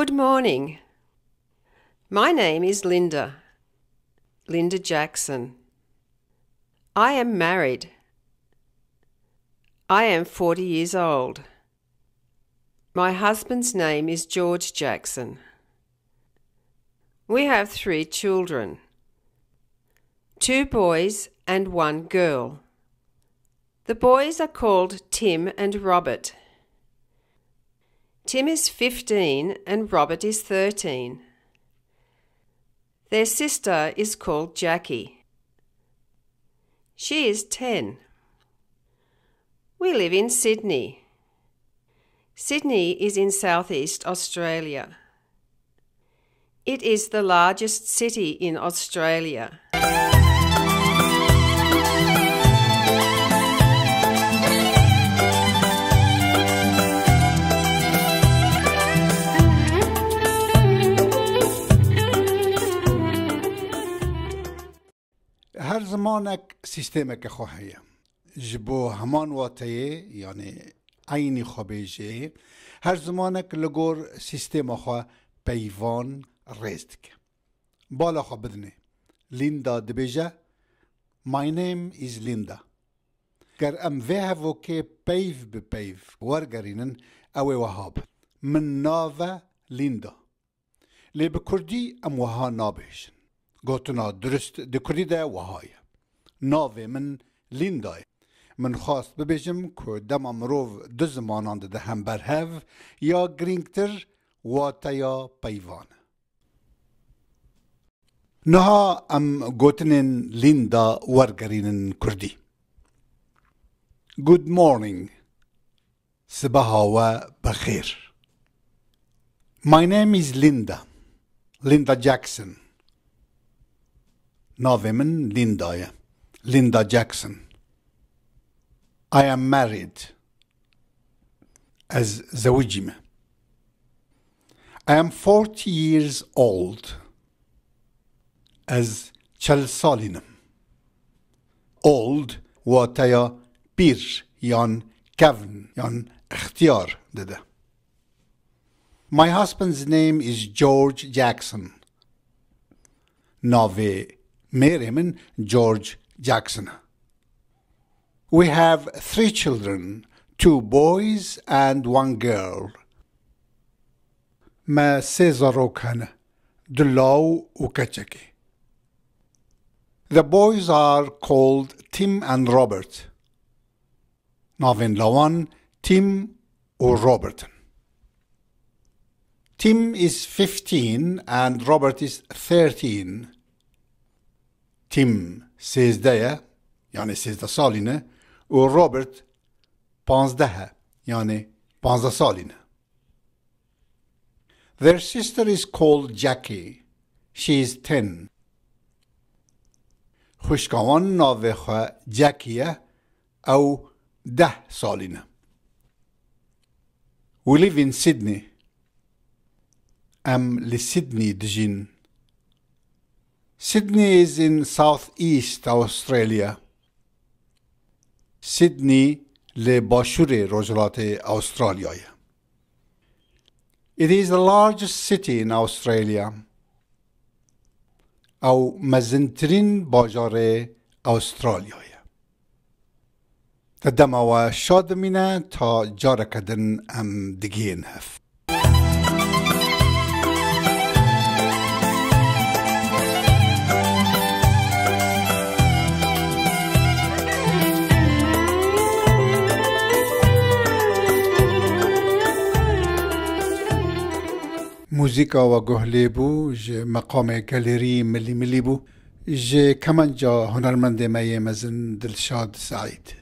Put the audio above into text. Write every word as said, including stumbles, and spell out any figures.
Good morning. My name is Linda. Linda Jackson. I am married. I am forty years old. My husband's name is George Jackson. We have three children. Two boys and one girl. The boys are called Tim and Robert. Tim is fifteen and Robert is thirteen. Their sister is called Jackie. She is ten. We live in Sydney. Sydney is in southeast Australia. It is the largest city in Australia. Her zimanek sîstemeke xwe heye. Ji bo heman wateyê, yanî eynî xwe bêjê, her zimanek li gor sîstema xwe peyvan rêz dike. Bala xwe bidinê. Linda dibêje, "My name is Linda." Ger em vê hevokê peyv bi peyv wergerînin, ew ê wiha be, "Min nave Linda." Lê bi kurdî em wiha nabêjin. Gotina durist di kurdî de wiha ye. Navê min Linda ye. Min xwest bibêjim ku dema mirov du zimanan dide hember hev, ya girîngtir wateya peyvan e. Niha em gotinên Linda wergerînin kurdî. Good morning. Sibeha we bi xêr. My name is Linda. Linda Jackson. Navê min Linda ye. Linda Jackson. I am married. Ez zewicî me. I am forty years old. Ez çel salîn im. Old wateya pîr yan kevn yan extiyar dide. My husband's name is George Jackson. Navê mêrê min George Jackson e. We have three children, two boys and one girl. Me sê zarok hene, du law û keçekê. The boys are called Tim and Robert. Navên lawan Tim û Robert in. Tim is fifteen and Robert is thirteen. Tim sêzdeh ye, yanî sêzdeh salî ne, û Robert panzdeh e, yanî panzdeh salî ne. Their sister is called Jackie. She is ten. Xwişka wan navê xwe Jackie ye, ew deh salî ne. We live in Sydney. Em li Sydney dijîn. Sydney is in southeast Australia. Sydney li başûrê rojhilatê Australyayê ye. It is the largest city in Australia. Ew mezintirîn bajarê Australyayê ye. Te dema we şa dimîne, ta careke din em digihên hev. Muzîka we guh lê bû, ji meqamê gelêrî milî milî bû. Ji kemenca hunermendê me yê mezin Dilşad Seîd.